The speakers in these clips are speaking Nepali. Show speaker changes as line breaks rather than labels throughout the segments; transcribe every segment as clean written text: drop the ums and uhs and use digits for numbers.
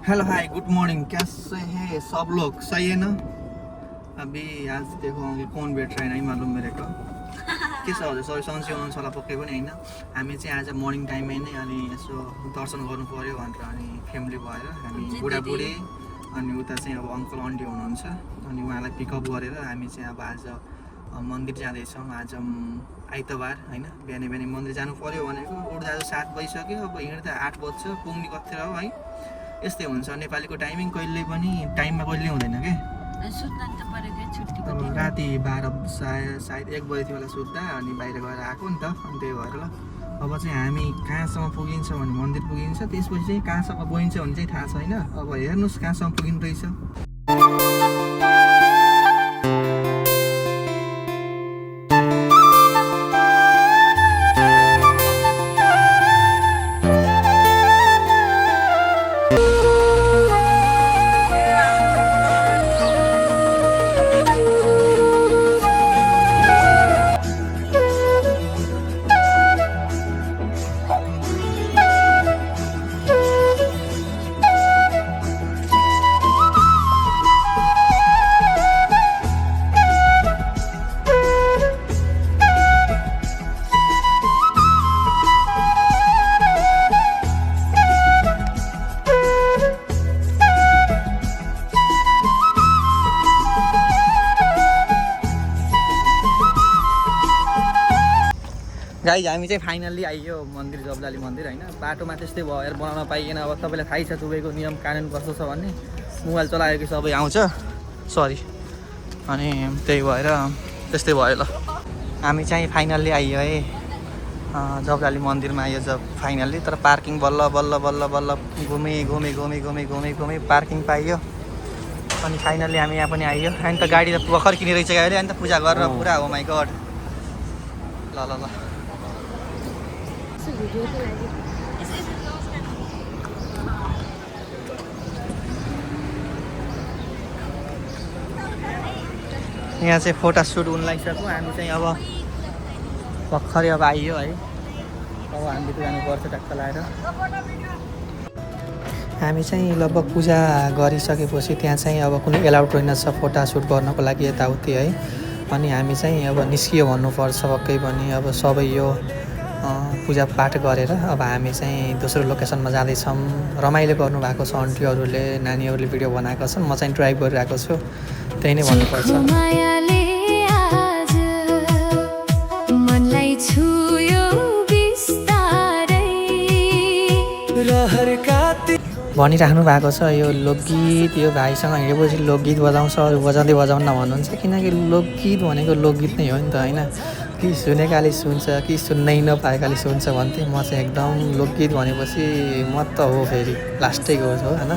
हेलो हाय गुड मॉर्निंग, कैसे हैं सब लोग? सही है ना? अभी आज देखो कौन बैठ रहा है नहीं मालूम मेरे को के छ हजुर सबै सन्चै हुनुहुन्छ होला पक्कै पनि होइन। हामी चाहिँ आज मर्निङ टाइममै नै अनि यसो दर्शन गर्नु पऱ्यो भनेर अनि फ्यामिली भएर हामी बुढाबुढी अनि उता चाहिँ अब अङ्कल आन्टी हुनुहुन्छ अनि उहाँलाई पिकअप गरेर हामी चाहिँ अब आज मन्दिर जाँदैछौँ। आज आइतबार होइन, बिहानै बिहानै मन्दिर जानु पऱ्यो भनेको उठ्दा आज 7 बजिसक्यो, अब हिँड्दा 8 बज्छ, पुग्ने कति हो है। यस्तै हुन्छ नेपालीको टाइमिङ, कहिले पनि टाइममा कहिले हुँदैन के। राति 12 सायद 1 बजीतिर होला सुत्दा अनि बाहिर गएर आएको नि त, अनि त्यही भएर ल अब चाहिँ हामी कहाँसम्म पुगिन्छ भने मन्दिर पुगिन्छ, त्यसपछि चाहिँ कहाँसम्म गइन्छ भने चाहिँ थाहा छैन। अब हेर्नुहोस् कहाँसम्म पुगिनु रहेछ। गाइज हामी चाहिँ फाइनल्ली आइयो मन्दिर, जबलाली मन्दिर होइन। बाटोमा त्यस्तै भयो यार, बनाउन पाइएन। अब तपाईँलाई थाहै छ दुबईको नियम कानुन कस्तो छ भन्ने, मोबाइल चलायो कि सबै आउँछ, सरी। अनि त्यही भएर त्यस्तै भयो ल। हामी चाहिँ फाइनल्ली आइयो है जबलाली मन्दिरमा आइयो जब फाइनल्ली। तर पार्किङ बल्ल बल्ल बल्ल बल्ल घुमे पार्किङ पाइयो अनि फाइनल्ली हामी यहाँ पनि आइयो। अनि त गाडी त भर्खर किने रहेछ गाडी, अनि त पूजा गरेर पुरा हो माई गड। ल ल ल यहाँ चाहिँ फोटो सुट हुन लागिसक्यो। हामी चाहिँ अब भर्खरै अब आइयो है, अब हामी जानुपर्छ टक्क लगाएर। हामी चाहिँ लगभग पूजा गरिसकेपछि त्यहाँ चाहिँ अब कुनै एलाउड रहेनछ फोटो सुट गर्नको लागि यताउति है। अनि हामी चाहिँ अब निस्कियो भन्नुपर्छ पक्कै पनि। अब सबै यो पूजा पाठ गरेर अब हामी चाहिँ दोस्रो लोकेसनमा जाँदैछौँ। रमाइलो गर्नुभएको छ आन्टीहरूले, नानीहरूले भिडियो बनाएको छन्, म चाहिँ ड्राइभ गरिरहेको छु, त्यही नै भन्नुपर्छ। भनिराख्नु भएको छ यो लोकगीत, यो भाइसँग हिँडेपछि लोकगीत बजाउँछ, अरू बजाउँदै बजाउन भन्नुहुन्छ। किनकि लोकगीत भनेको लोकगीत नै हो नि त होइन। कि सुनेकाले सुन्छ कि सुन्नै नपाएकाले सुन्छ भन्थे। म चाहिँ एकदम लोकगीत भनेपछि म त हो फेरि लास्टै गएको छु होइन।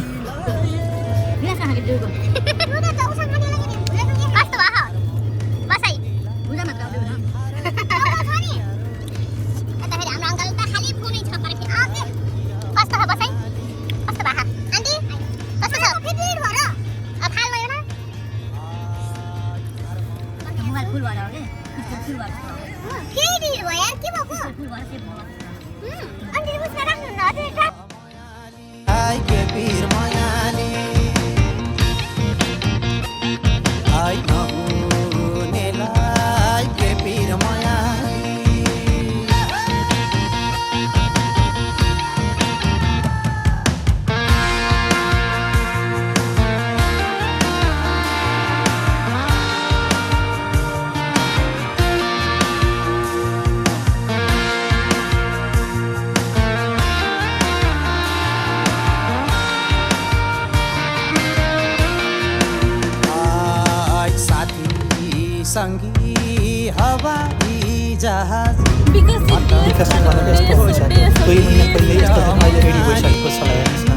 संगी हवाई जहाज
विकसित भनेको यस्तो हुन्छ। 2 महिना पहिले यस्तो अहिले रेडी भइसकेको छ हेर्नुहोस् न।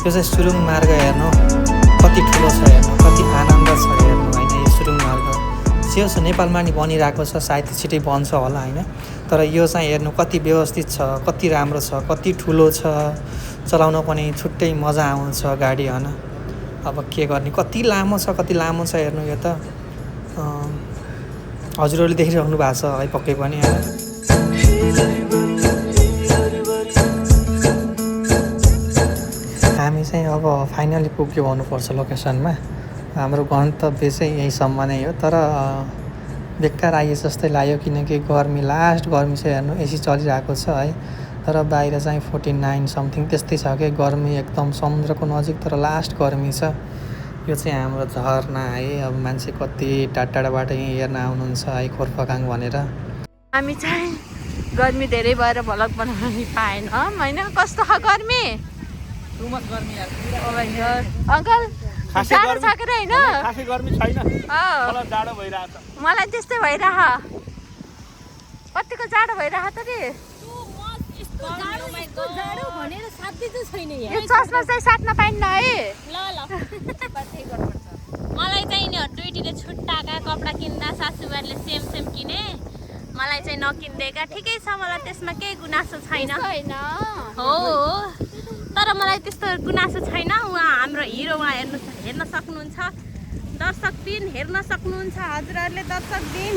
त्यो चाहिँ सुरुङ मार्ग हेर्नु कति ठुलो छ, हेर्नु कति आनन्द छ हेर्नु होइन। यो सुरुङ मार्ग जे छ नेपालमा नि बनिरहेको छ, सायद छिटै बन्छ होला होइन। तर यो चाहिँ हेर्नु कति व्यवस्थित छ, कति राम्रो छ, कति ठुलो छ, चलाउन पनि छुट्टै मजा आउँछ गाडी होइन। अब के गर्ने, कति लामो छ हेर्नु। यो त हजुरहरूले देखिराख्नु भएको छ है पक्कै पनि होइन। हामी चाहिँ अब फाइनली पुग्यो भन्नुपर्छ लोकेसनमा। हाम्रो गन्तव्य चाहिँ यहीँसम्म नै हो, तर बेकार आइए जस्तै लाग्यो किनकि गर्मी, लास्ट गर्मी चाहिँ हेर्नु एसी चलिरहेको छ है, तर बाहिर चाहिँ 49 समथिङ त्यस्तै छ कि गर्मी एकदम समुद्रको नजिक, तर लास्ट गर्मी छ। यो चाहिँ हाम्रो झरना है। अब मान्छे कति टाढाबाट यहीँ हेर्न आउनुहुन्छ है खोरफकाङ भनेर।
हामी चाहिँ गर्मी धेरै भएर भ्लग बनाउन पाएन होइन। कस्तो छ गर्मी? अङ्कल जाडो छ कि होइन? मलाई त्यस्तै भइरह। कतिको जाडो भइरह त नि। यो चस्मा चाहिँ साट्न पाइन्न है।
मलाई चाहिँ नि दुईटीले छुट्टाका कपडा किन्दा सासूबारीले सेम किने, मलाई चाहिँ नकिन्देका। ठिकै छ, मलाई त्यसमा केही गुनासो छैन। हो तर मलाई त्यस्तो गुनासो छैन। उहाँ हाम्रो हिरो, उहाँ हेर्न सक्नुहुन्छ। दर्शक दिन हेर्न सक्नुहुन्छ हजुरहरूले। दर्शक दिन